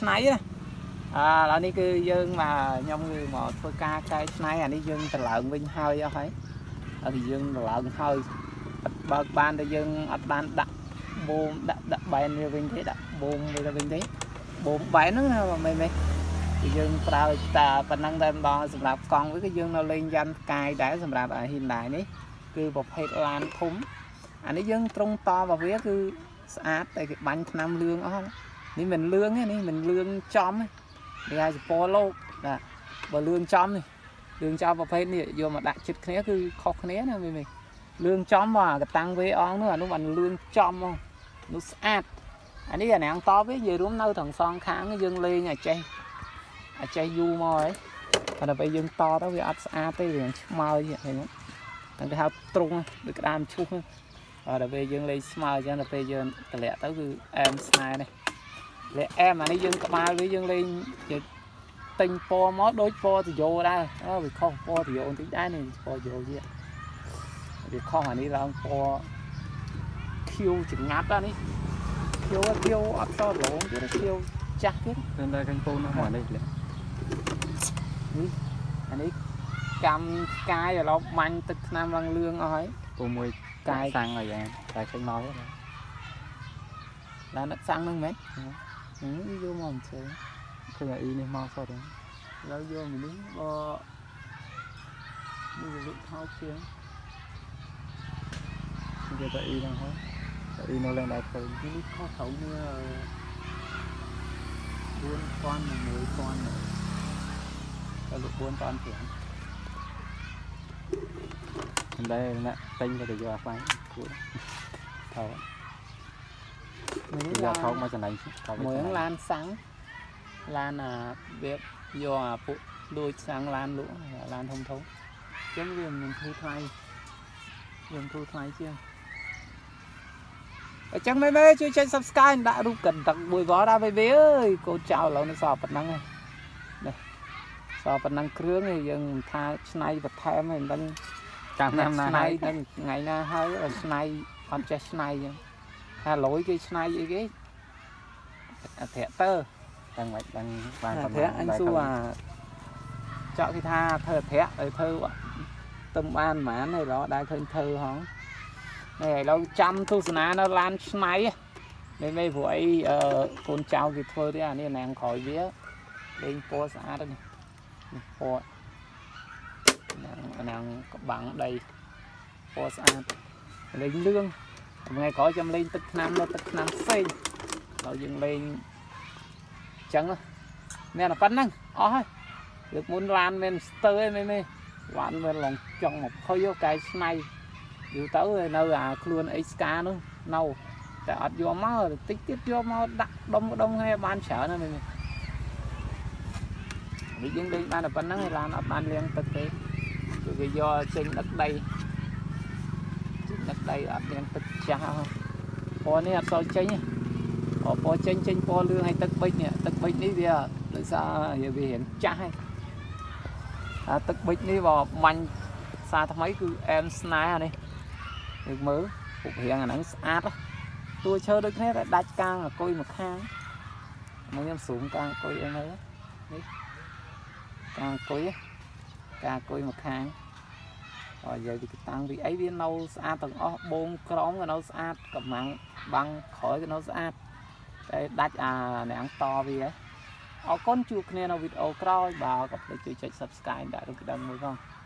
ច្នៃណាអាឥឡូវនេះគឺយើងមកខ្ញុំគឺមកធ្វើការកែច្នៃអានេះយើងតម្លើងវិញហើយអស់ហើយហើយគឺយើងតម្លើងហើយអត់បើកបានតែយើងអត់បានដាក់បូមដាក់ដាក់បែនវាវិញទេដាក់បូមវាទៅវិញទេបូមបែនហ្នឹងណាមែនទេគឺយើងប្រើតាប៉ុណ្ណឹងតែម្ដងសម្រាប់កង់វាគឺយើងនៅលេងយ៉ាន់ផ្កាយដែរសម្រាប់អា Hyundai នេះគឺប្រភេទឡានធំអានេះយើងត្រង់តរបស់វាគឺស្អាតតែគេបាញ់ថ្នាំលឿងអស់នេះមិនលឿងទេនេះមិនលឿងចំទេនេះហៅសពលោកបាទបើលឿងចំនេះលឿងចំប្រភេទនេះយកមកដាក់ចិត្តគ្នាគឺខុសគ្នាណាមីមីលឿងចំមកកតាំងវេអងនោះអានោះបានលឿងចំមកនោះស្អាតអានេះអាណាងតបវានិយាយរួមនៅទាំងសងខាងយើងលេងអាចេះអាចេះយូរមកហើយតែដល់ពេលយើងតទៅវាអត់ស្អាតទេវាឆ្មើយឃើញទេហ្នឹងគេហៅទ្រុងដូចក្តាមឈូសហ្នឹងអត់ដល់ពេលយើងលេងស្មើអញ្ចឹងដល់ពេលយើងតម្លាក់ទៅគឺអែមស្នេហ៍នេះលាក់អែមអានេះយើងក្បាលវាយើងលេងយើងទិញពណ៌មកដូចពណ៌តយោដែរអើវាខុសពណ៌តយោបន្តិចដែរនេះពណ៌យោទៀតវាខុសអានេះឡើងពណ៌ខៀវចងាត់អានេះខៀវខៀវអត់សរលោងទៀតខៀវចាស់ទៀត តែតែខាងពូននោះមកនេះលាក់ អានេះកម្មផ្កាយឥឡូវបាញ់ទឹកថ្នាំឡើងលឿងអស់ហើយ ពូមួយ កាយ សាំងឲ្យយ៉ាងតែចេញមកទេ ឡានដឹកសាំងហ្នឹងមែនហឹមយកមកមិនជើ ឃើញអាអ៊ីនេះមកសោះទេ ឥឡូវយកមួយនេះបើនេះវាលក់ថោកជាង គេតែអ៊ីហ្នឹងហើយតែអ៊ីនៅឡើងដែរឃើញ នេះខុសត្រូវគ្នា4000 1000ទៅលក់4500 តែអ្នកទិញទៅយកអាខ្វាញ់គួរ ថោកមួយនេះ យក ឡាន ថោកមកចំណេញថោក មួយហ្នឹងឡានសាំងឡានអាវាយកអាពួកលួចសាំងឡានលក់ឡានធំធំអញ្ចឹងវាមិនធូរថ្លៃវាមិនធូរថ្លៃជាងអញ្ចឹងមេមេជួយចុច Subscribe ដាក់រូបកណ្ដឹងមួយផងណាមេមេអើយកូនចៅឥឡូវនេះសល់ប៉ុណ្ណឹងឯងនេះសល់ប៉ុណ្ណឹងគ្រឿងឯងយើងមិនថាឆ្នៃបន្ថែមឯងមិនដឹង តាមណាណា ឆ្នៃនឹងថ្ងៃណាហើយឲ្យឆ្នៃអត់ចេះឆ្នៃអញ្ចឹងថាលយគេឆ្នៃអីគេអាត្រាក់ទ័រ ដឹងមិនដឹងបាន អាត្រាក់អញសួរអាចក់គេថាធ្វើអាត្រាក់ឲ្យធ្វើទឹមបានប៉ុន្មានហើយរកដែរឃើញធ្វើហងនេះឥឡូវចាំទស្សនានៅឡានឆ្នៃនេះមេព្រោះអីអឺកូនចៅគេធ្វើទេអានេះណាងក្រោយវាលេងពណ៌ស្អាតនេះនេះពណ៌ណាងណាងក្បាំងដីពណ៌ស្អាតលេងលឿងថ្ងៃក្រោយចាំលេងទឹកថ្នាំនៅទឹកថ្នាំផ្សេងដល់យើងលេងអញ្ចឹងណាមានតែប៉ុណ្្នឹងអស់ហើយលើកមុនឡានមានស្ទើរឯងមេឡានមានឡងចង់20កែឆ្នៃយូរទៅនៅអាខ្លួនអីស្កានោះនៅតែអត់យកមកតិចទៀតយកមកដាក់ដុំដុំគ្នាបានច្រើនណាស់មេនេះយើងលេងបានតែប៉ុណ្្នឹងឯឡានអត់បានលាងទឹកទេគឺគេយកចេញដឹកដីចេញដឹកដីអត់លាងទឹកចាស់ពណ៌នេះអត់សូវចេញទេអពណ៌ចេញចេញពណ៌លឿងហើយទឹកប៊ិចនេះទឹកប៊ិចនេះវាដោយសារវារៀងចាស់ហើយអាទឹកប៊ិចនេះបើបាញ់សារថ្មីគឺអែមស្នេហ៍អានេះយើងមើលពុករៀងអាហ្នឹងស្អាតណាស់តួឈើដូចគ្នាតែដាច់កាងអង្គុយមួយខាងមកខ្ញុំស៊ូមកាងអង្គុយអីមើលនេះកាងអង្គុយកាងអង្គុយមួយខាងអរនិយាយពីកតាំងពីអីវានៅស្អាតទាំងអស់បងក្រមក៏នៅស្អាតកំាំងបាំងក្រោយក៏នៅស្អាតតែដាច់អានាងតវាហ៎អរគុណជួបគ្នានៅវីដេអូក្រោយបើកុំភ្លេចជួយចុច Subscribe ដាក់រូបកណ្ដឹងមួយផង។